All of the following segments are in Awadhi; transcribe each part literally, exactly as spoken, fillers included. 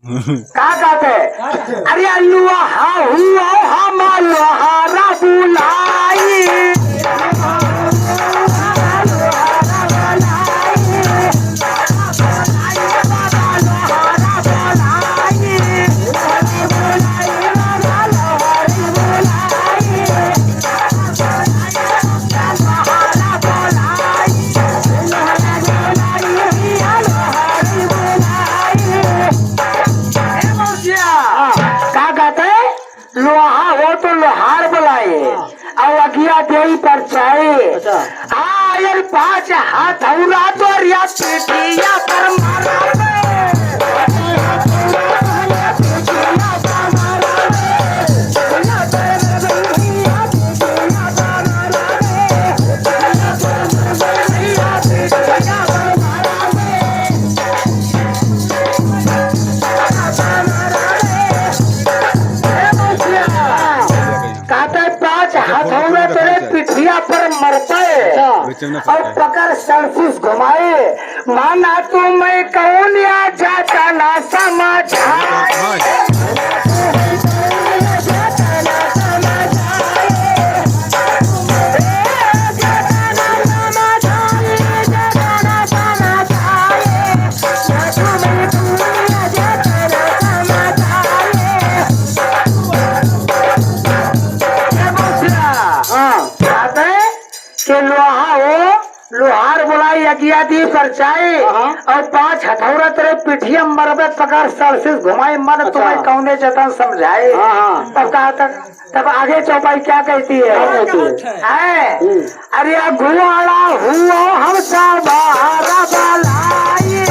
का कहते? अरे लोहा हुआ हम लोहारा बुलाई। का कहते? लोहा हो तो लोहार बुलाए, हाँ। और अगिया देई परचाए। अच्छा। आयल पाँच हथौरा तोरिया पीठिया पर मारा। कहते पाँच हथौड़ा तेरे पिठिया पर मरते, अच्छा। और पकड़ सड़सिस घुमाए। माना तू मैं कौन या जाता ना समझाए। हाँ। कहते के लोहा हो, लोहार बुलाई, अगिया दी परचाई, हाँ। और पाँच हथौड़ा तेरे पिठिया मरबे पकड़ सड़सिस घुमाई, मन अच्छा। तुम्हें कौने जतन समझाए। हाँ, हाँ। तब कहा तक, तब आगे चौपाई क्या कहती है? क्या कहती है? है। हम्म। अरे घुआड़ा हुआ हम सवार बलाई।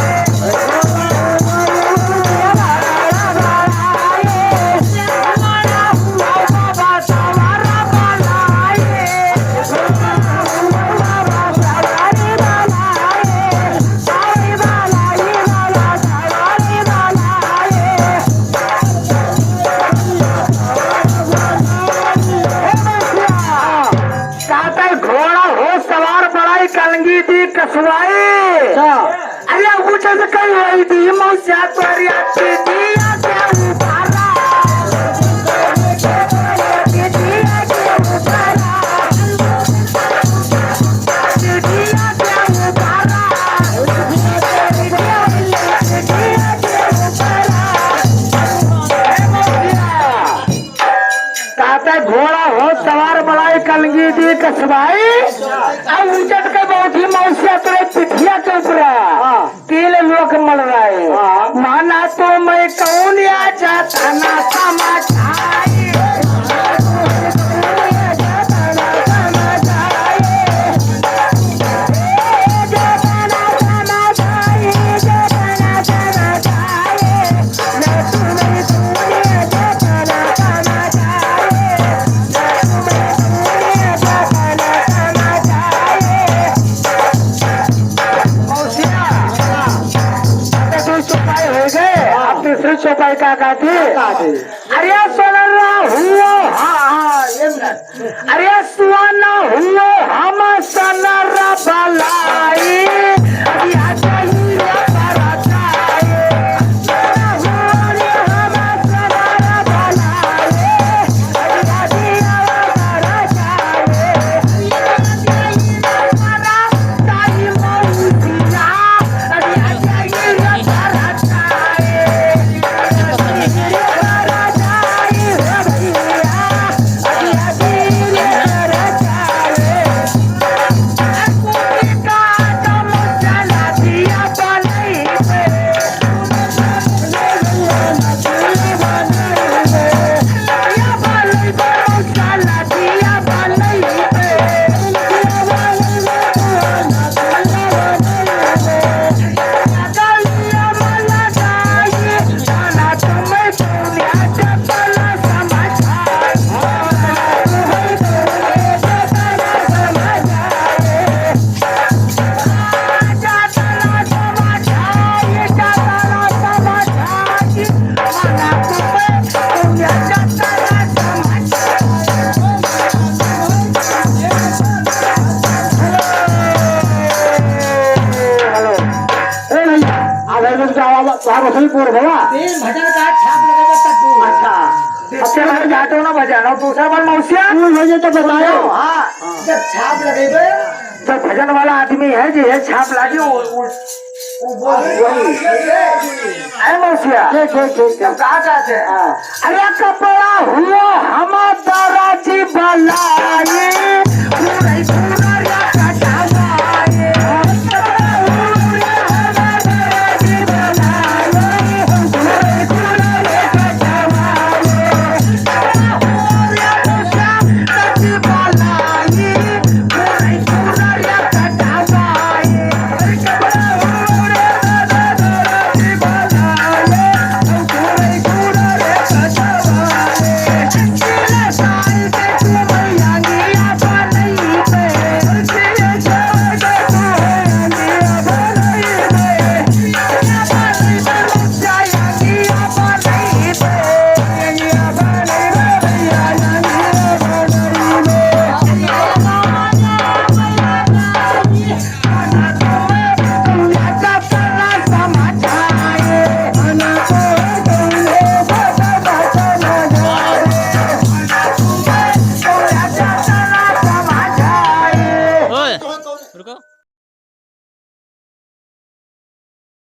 कातल घोड़ा हो सवार बड़ाई कलंगी दी कसवाई। अच्छा। अरे ऊंचे से कहीं वही दी मौसिया तोरी अच्छी दिया क्या उतारा। ताता घोड़ा हो सवार बड़ाई कलंगी दी कसबाई। अब उजट के बैठी मौसिया तेरे पिठिया के ऊपर। हाँ। तीन लोग मर रहे। हाँ। माना तो मैं कौन या जाता ना समझाई। मौसिया, अब तो दो चौपाई हो गए, अब तीसरी चौपाई का कहती? का कहती? अरे सोनरा हुआ, हाँ, हाँ, ये ना। अरे सोना हुआ हम सनरा बलाई। अरे आ जाइए बरताए। सोना हुआ रे हम सनरा बलाई। अरे आ जाइए बरताए। ठीक बोल भैया। तीन भजन का छाप लगेबे तब बोल। अच्छा। अब चल, हम जाते हो ना भजन, और दूसरा बार मौसिया। तू भजन तो बताओ। हाँ। जब छाप लगेबे। तो भजन वाला आदमी है जो है छाप लागी, वो, वो, वो बोल। वही। है मौसिया। ठीक, ठीक, ठीक, ठीक। जब कहा जाते हैं, हाँ। अरे कपड़ा हुआ हमारा जी बलाई, पूरा, पूरा